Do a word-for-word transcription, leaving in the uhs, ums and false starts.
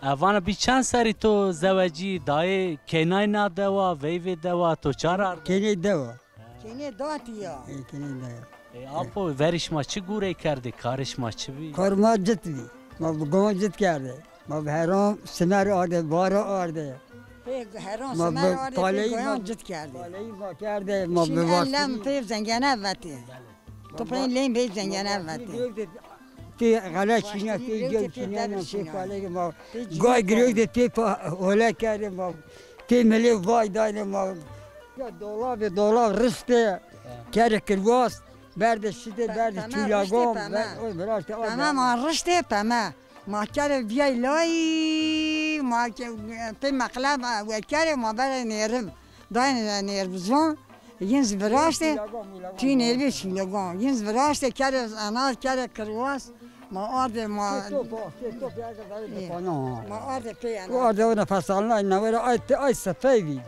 E, vana bî çend serî to zewecî, dayê kênay na dewa, veyvê dewa, to çar ard? Kênê dewa. Kênê datî ya. E, kênê dewa. E, apo, verî şima çi gurey kerdê, karê şima çi bî? Kar ma cit bî. Ma bi goyan cit kerdê. Ma bi heran simer ardê, vara ardê. Pê heran simer ardê, pê goyan cit kerdê. Paleyî ma kerdê, ma bi vastî. Lem pê zengene vetê. Tu pê lêm bê zengene vetê. Tê xele şîna, tê gew şîna, tê paleyî ma. Gay girewtê, tê pa hole kerdê ma. Tê milê vay daynê ma. Ya dolabê, dolab riştê. Kerê kirwas, berdê şitê, berdê çîlagon. Peme ma riştê, peme. Ma kerê vîyay layî, ma ke-, pê meqle ma wekerê ma berê nêrim. Dayê nêrbizon, yin zî viraştê, tî nêrbî çîlegon. Yin zî viraştê, kerê enar, kerê kirwas, ma ardê ma. Ma ardê pê enar. Ardê ona fesalnay, newere ay, ay sefey bî.